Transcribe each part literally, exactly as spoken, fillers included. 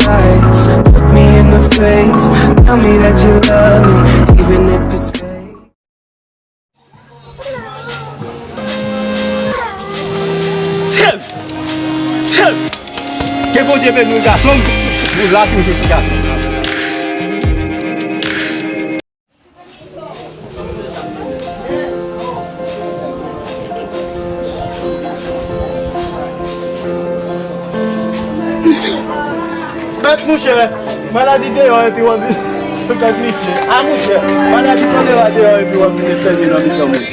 Eyes, look me in the face, tell me that you love me, even if it's fake. Tèl! Tèl! Ke Bondye beni w, gason m. Nou la toujou, ti gason. Mèt mouche, maladi deyò epi w ap vin. Mèt mouche, a mouche, maladi kolera deyò epi w ap vin estène nan mitan moun.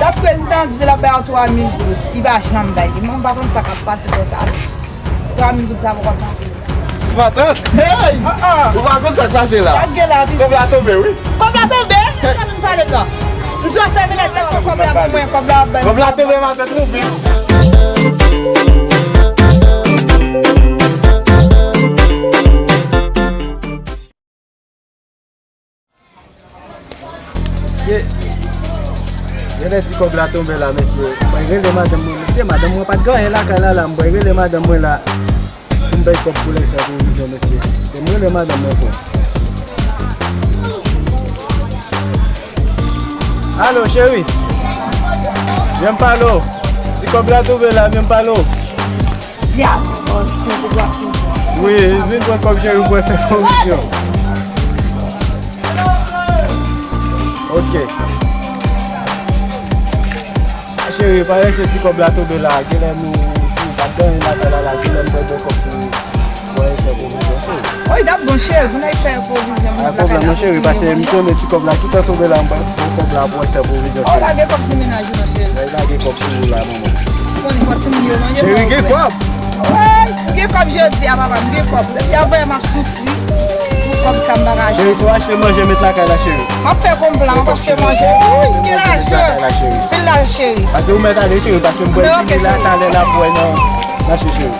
Dat prezidan di l ap bay yon twa mil goud, li pa janm bay li. Mwen, m pa konn sa k ap pase konsa. Twa mil goud sa poko t nan peyi a. Matant, hey! Ah, ah. Ou pa konn sa k pase la. Gad gen la, pi. Kòb la tonbe, wi. Kòb la tonbe? Sa vin pale m nan. M di w ap fè menaj sa pou kòb la pou mwen, kòb la ap ban m. Kòb la tonbe, matant, ou byen. Mesye, genlè ti kòb la tonbe la, mesye. Mwen rele madanm mwen, mesye, madanm mwen pa t gen anyen lakay la, la. Mwen rele madanm mwen la pou m bay kòb pou l fè pwovizyon, mesye. Mwen rele madanm mwen, frè. Alo, cheri. Vyen m pale w. Ti kòb la tonbe la, vyen m pale w. Dyab! Wi, vin pran kòb cheri pou fè pwovizyon. Ok. Cheri, parèt se ti kòb la tonbe la. Genlè nou, nou pa t gen anyen lakay la, la. Genlè m pral pran kòb pou, pou fè pwovizyon, cheri. Wi, t ap bon, cheri, pou n al fè pwovizyon. Pa gen pwoblèm non, cheri, paske m konnen ti kòb la, tout an tonbe la, m pral pran kòb la pou fè pwovizyon, cheri. Ou lage kòb sou mennaj ou non, cheri. Lage kòb sou ou la, manman. Bon, li fò timoun yo manje. Cheri, gen kòb. Wi, m gen kòb jodi a, papa, m gen kòb. Depi avanyè m ap soufri pou kòb sa m pa ka jwenn. Cheri, fò achte manje met lakay la, cheri. M ap fè konpla, m ap achte manje. Wi, m gen lajan. Lakay la, cheri. Pil lajan, cheri. Paske ou mèt ale, cheri, paske m pral fini la, talè la pou wè nan mache, cheri.